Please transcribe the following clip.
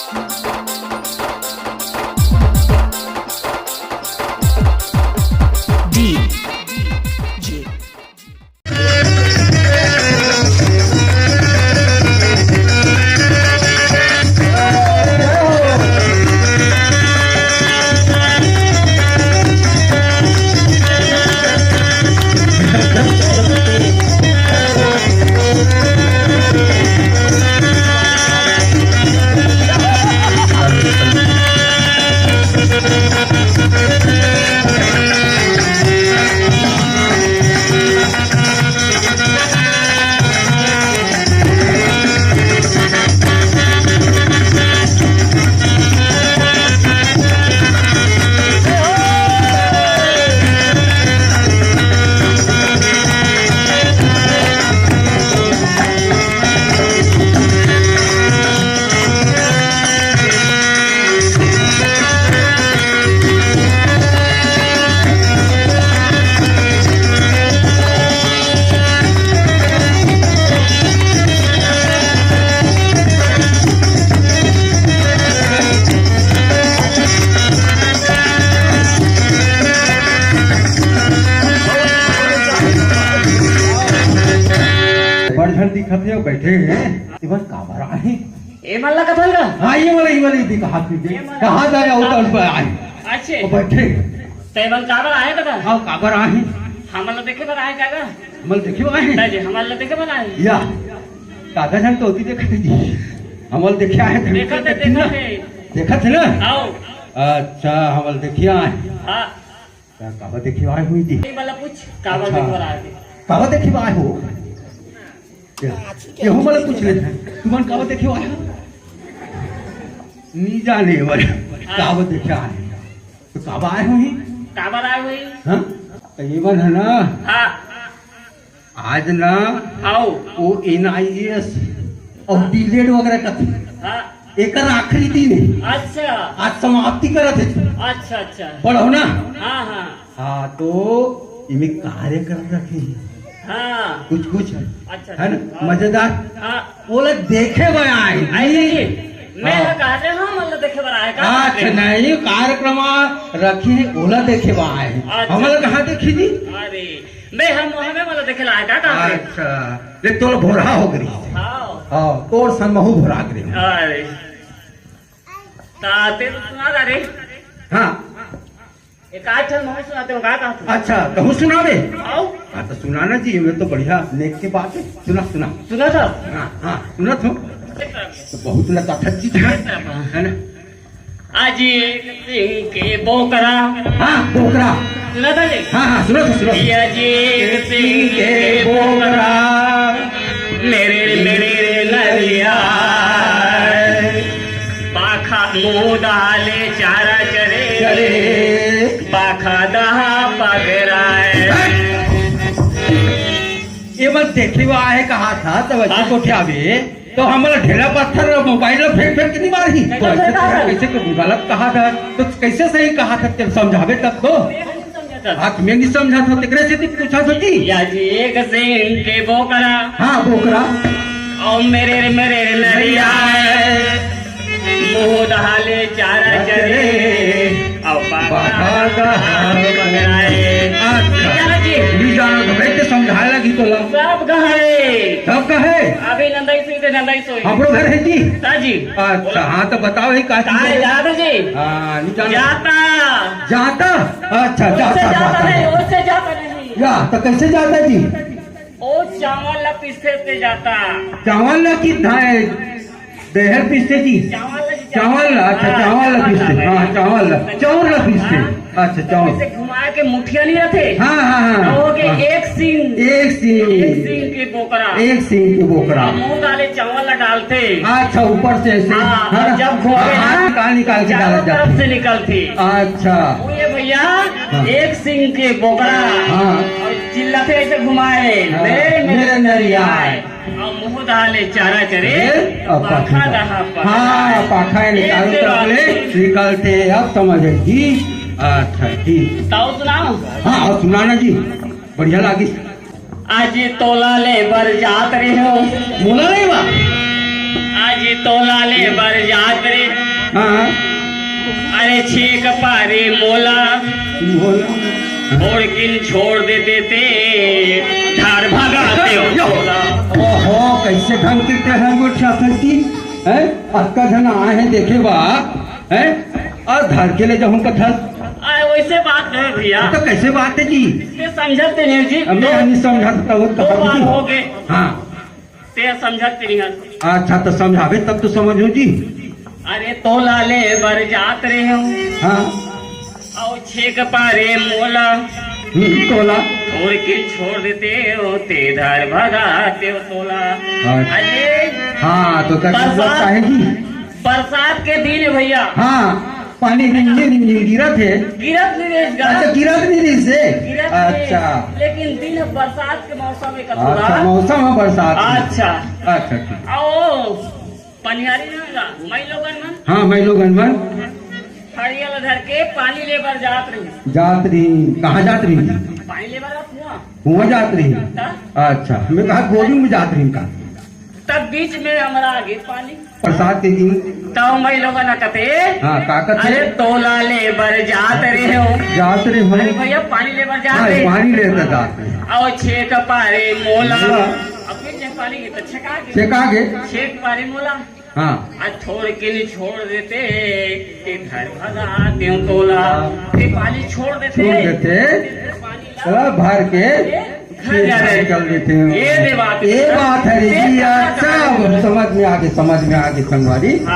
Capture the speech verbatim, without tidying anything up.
D J बड़ झन दिखत हे, बैठे हे। ये बस काबर आहे? ए मन ला कथन का? हाँ, ये वाला, ये वाला, ये दिखा दीजिए। ये वाला। कहाँ जाए, उतर पर आए। अच्छे। वो बैठे। ते मन काबर आहे कथन? हाँ, काबर आहे? हमन ला देखे बर आहे का? हमन ला देखे बर आहे? ताजी, हमन ला देखे बर आहे। या। कागज हम तो होती देखा दीजिए। हमन ला देखे आहे, देखा थे, देखा थे। देखा थे ना? आओ। अच्छा, हमन ला देखे आहे। हाँ। त काबर देखे आए हो जी? ये वाला पूछ, काबर अच्छा। देखे बर आए हो? काबर देखे आए हो? या, ये हम वाला पूछ लेते हैं। तुमन काबर देखे आए हो? नी जाने वाला। हाँ। काबर देखे आए हो? तो काबर आए हो ही? काबर आए हो ही? हाँ? तो ये मन है ना? हाँ। आज ना आओ। वो एन आई ए एस और डीलेड वगैरह का थे। हाँ। एकर आखिरी दिन है। अच्छा। आज समाप्ति करत है। अच्छा, अच्छा। पढ़ो ना। हाँ, हाँ। हाँ, तो इमे कार्यक्रम रखे हैं। हाँ। कुछ, कुछ। अच्छा, है ना? हाँ। मजेदार। हाँ। ओला देखे बर आए। ऐसे ही। मैं हाँ। कहा थे, हाँ, मतलब देखे बर आए का? अच्छा, नहीं, कार्यक्रम रखे हैं, ओला देखे बर आए। अच्छा। हमला कहाँ देखी जी? अरे। मैं हम, हमें वाला देखे ला आए का, का? अच्छा, ले तोर भोरहा हो गई। हाँ। हाँ, तोर सन महू भोरा गई। अरे। ता ते तो सुना दा रे। हाँ। एक आध ठन महू सुनाते हो, का, का? अच्छा, तो हूँ सुना दे। आओ। हाँ, तो सुनाना जी, मैं तो बढ़िया नेक के बात है। सुना, सुना। सुना था? हाँ, हाँ, सुना तो। तो बहुत लताथत जी था, है ना? अजीत सिंह के बोकरा। हाँ, बोकरा। सुना था जी? हाँ, हाँ, सुना था, सुना था। ये अजीत सिंह के बोकरा, मेरे, मेरे नरिया। पाखा मुँह डाले चारा चरे, चरे। पाखा दहा पगराए। ये बस देखे हुआ है, कहा था, तो बच्चे हाँ। को क्या भी? तो हमला ढेला पत्थर मोबाइल ला फेंक फेंक के नहीं मारही। नहीं तो तो ऐसे फेंका तो है। कैसे को गलत कहा था, तो कैसे सही कहा था, जब समझावे तब तो। हाथ में नहीं समझा था, तेकरे से तो पूछा था कि। या जी एक सिंह के बोकरा। हाँ, बोकरा। और मेरे, मेरे नरिया। मुँह दहाले चारा चरे। और बाबा का हाथ पकड़ाए। अच्छा। या जी। नहीं जाना तो बैठ के समझाए लगी तो ला। सब कहे। सब कहे। अभी नंदाई सुई दे, नंदाई सुई। हमरो घर है जी। हाँ जी। अच्छा, हाँ, तो बताओ ही का चीज़ कहाँ है? जाता जी? हाँ, नहीं जाना। जाता। जाता? अच्छा, उससे जाता, जाता जाता। नहीं, उससे जाता नहीं। या, तो कैसे जाता जी? ओ चावल ला पीसते ते जाता। चावल ला कि धाए, देहर पीसते जी? चावल ला जी, चावल ला, अच्छा, हाँ, चावल ला चावल पीसते। ला। हाँ, चावल ला। चावल ला पीसते। हाँ। अच्छा, चावल। ऐसे घुमा के मुठिया नहीं रहते? हाँ, हाँ, हाँ। तो हो गए हाँ। एक सिंह। एक सिंह। एक सिंह के बोकरा। एक सिंह के बोकरा। और मुँह डाले चावल ला डालते। अच्छा, ऊपर से ऐसे। हाँ, है ना? जब घूमे हाँ, ना, हाथ निकाल निकाल के चारों डाला जाता तरफ है। से निकलते। अच्छा। वो ये भैया, हाँ। एक सिंह के बोकरा। हाँ। और चिल्लाते ऐसे घुमाए, हाँ, "ले मेरे मेरे नरिया।" नरिया। और मुँह दहाले चारा चरे, ए, अब पाखा पाखा दहा दहा पकड़ाए। हाँ, पाखा ये एक निकालो तो बात अपने सुन। निकालते, अब समझ आई जी। अच्छा, जी। ताऊ सुनाओ। हाँ, और सुनाना जी, बढ़िया लागी। आज तोला ले बर जात रहे हो। मोला ले बा? आज तोला ले बर जात रहे हो। हाँ। अरे छेक पारे मोला, मोला। छोड़ किन छोड़ देते ते, धार भगाते हो। ओहो, कैसे ढंग के कहर गोठियाथस जी, हैं? अतका झन आए हैं देखे बा, हैं? अउ धर के ले जाहूं कथस। अरे वैसे बात नहीं भैया। तो कैसे बात है जी? ते समझत नहीं जी। अब मैं नहीं समझत तो वो दो बार हो गए। हाँ। ते समझत नहीं हस। अच्छा, तो समझावे तब तो समझो जी। अरे तोला ले बर जात रहे हो। हाँ। अउ छेक पारे मोला। हम्म, तोला। छोड़ के छोड़ देते हो, ते धार भगाते हो तोला। अच्छा। अरे हाँ, तो का बरसात, लगता है जी? बरसात के दिन है भैया। हाँ, पानी रिमझिम रिमझिम गिरत है। गिरत नहीं रहिस गा। अच्छा, गिरत नहीं रहिस है? गिरत नहीं। अच्छा। लेकिन दिन बरसात के मौसम में अच्छा, कथोरा। मौसम है बरसात में। अच्छा। अच्छा, ठीक। आओ, पनिहारी ना गा, माई लोगन मन। हाँ, माई लोगन मन। हड़िया ल धर के पानी ले बर जात रही। जात रही, कहाँ जात रही? पानी ले बर कुआं। कुआं जात रही। हाँ। अच्छा, मैं कहा गोरू में जात रही का? तब बीच में हमरा आगे पानी। बरसात के दिन। तब माई लोगन कथे। हाँ, का कथे? अरे तोला ले बर जात रहे हो। जात रहे हो। अरे भैया पानी ले बर जात हाँ, रहे। पानी ले बर जात रहे। अउ छेक पारे मोला। मोला। अब बीच में पानी के तो छेका के। छेका के। छेक पारे मोला। हाँ। आ छोड़ के नहीं छोड़ देते, ते घर भगाते हो तोला। ते पानी छोड़ देते। छोड़ देते। पानी ला चला भर के ये घर जा रहे। चल देते हो। ये दे बात। ये बात है रे ये जी, बात अच्छा, है। अब समझ में आगे, समझ में आगे संगवारी।